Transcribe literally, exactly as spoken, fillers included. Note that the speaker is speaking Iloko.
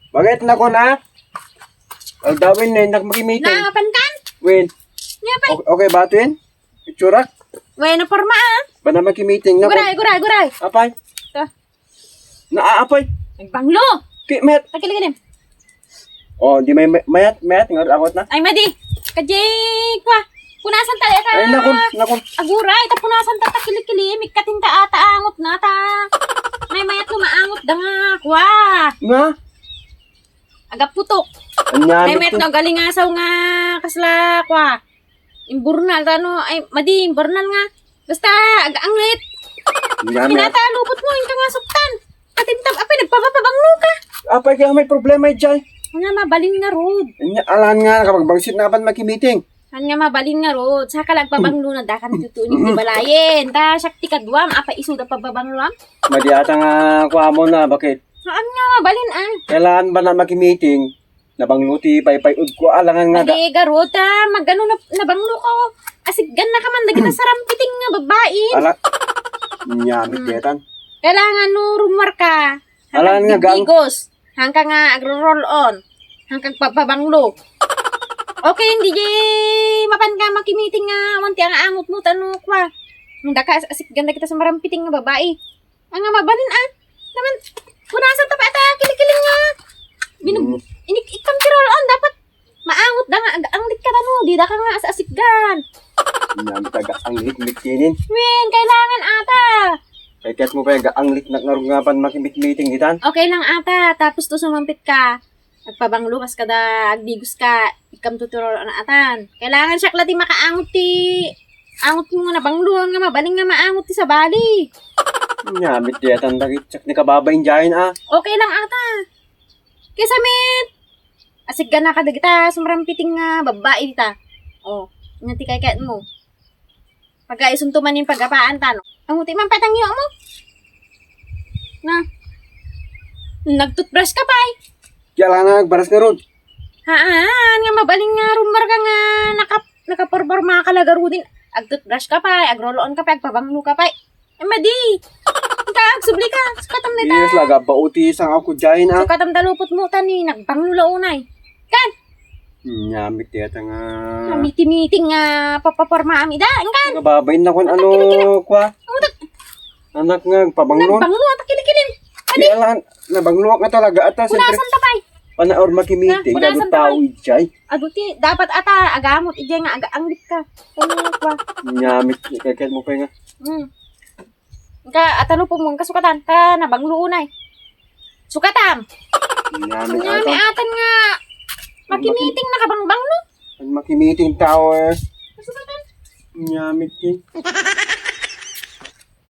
Bakit na ko na? Agdawin na, nak makimiting. Naapan kan? Wen. Naapan? Okay, okay ba, Twin? Itsurak? Wen, naporma, ah. Bana makimiting na ko. Guray, guray, guray. Apay? Ito. Naaapay? Nagbanglo. Ki, met. Takilikilim. Oh, di may, may, mayat, mayat, nga, awat na. Ay, madi. Kajay, kwa. Punasan ta, eta. Ay, naku, naku. Aguray, ta punasan ta, takilikilim. Ikatin ta ata, angot na ta. May mayat no maangot da nga, kwa. Nga? Agaputok. Anya, may met no galing asaw nga kasla, kwa. Imburnal, ta no, ay, madi, imburnal nga. Basta, agaanglit. Anya, met. Kinata, lupot mo, inka nga suktan. Katintab, apay, nagpapabanglo ka. Apay, kaya may problema, ijay. Nga, mabalin nga, Rod. Anya, alan nga, nakapagbangsit na kapan makimiting. Saan nga mabalin nga, Rod? Saka lang pabanglo na dakan tutunin ti balayen. Ta, siak ti kaduam, apay, isu da pababangloam? Madi ata nga, kuha mo na, bakit? Saan nga mabalin, ah? Kailangan ba na makimiting? Nabanglo ti paypay-od ko, alangan nga ga- Adi, garota, magano na, nabanglo ka, oh. Asiggan na ka man, dagita sarampiting nga babae. Ala, nyamit Hmm. detan. Kailangan no, rumor ka. Alangan nga gang- Digos. Hangka nga agro-roll on. Hangka agpapabanglo. Okay, hindi di mapan ka makimiting nga, awan ti angaangot mo, tano, kwa. Ang daka, as-, asiggan dagita sa marampiting nga babae. Ang nga mabalin, ah. Naman, punasan ta pa ata, kilikiling nga. Binug-, Hmm. inik-, ikam ti roll on, dapat maangot da nga, ag-, anglit ka tano, di da ka nga as-, asiggan. Nyamit aga ang likmit kinin. Wen, kailangan ata. Kay ket mo pa, aga ang liknak nga rugnapan makimiting ditan. Okay lang ata, tapos to sumampit ka. Agpabanglo kas kada agdigos ka, ikam tuturor na atan. Kailangan siak la ti makaangot ti angot mo nga nabangluan nga mabalin nga maangot ti sabali. Nyamit di atan dagiti siak ni kababain diayen, ah. Okay lang ata. Kaysa met, asiggan na ka dagita sumrampiting nga babbai dita. Oh, nga ti kayat mo. Pagka isunto man yung pagapaan ta, no? Ang uti man patangyo mo. Na. Nagtoothbrush ka pa eh. Kaya lang na nagbaras nga ron. Haan, nga mabalin nga rumar ka nga naka-, nakaporporma ka lagarudin. Agtoothbrush ka pa eh, agroloon ka pa, agpabanglo ka pa eh. Eh, madi. Ka, agsubli ka. Sukatam na ta. Yes, laga, bauti sang ako dyan, ah. Sukatam ta lupot mo, tani, nagbanglo la unay. Kan? Nyamit yata nga. Miti-miting nga papaporma ami da, kan? Nagababain na kun ano, kini, kini. Kwa? Umutot. Anak nga, pabanglo. Nagbanglo, ata kini, kini. Adi? Di alam, nabanglo nga talaga, ata, siyempre. Punasan ta, pay. Panaor makimiting, na, punasan ta, pay. Adu tao, ijay. Adu ti, dapat ata, agamot, ijay nga, aga-, anglit ka. Ano, kwa? Nyamit, kaya mo pa nga. Hmm. Ka, ata lupot mo, kasukatan, ta nabanglo unay. Sukatam. Nyamit. Nyamit atan. Atan nga. Makimiting nakabangbang, no? Ang makimiting tao, eh. Kasukatan. Nyamit, eh.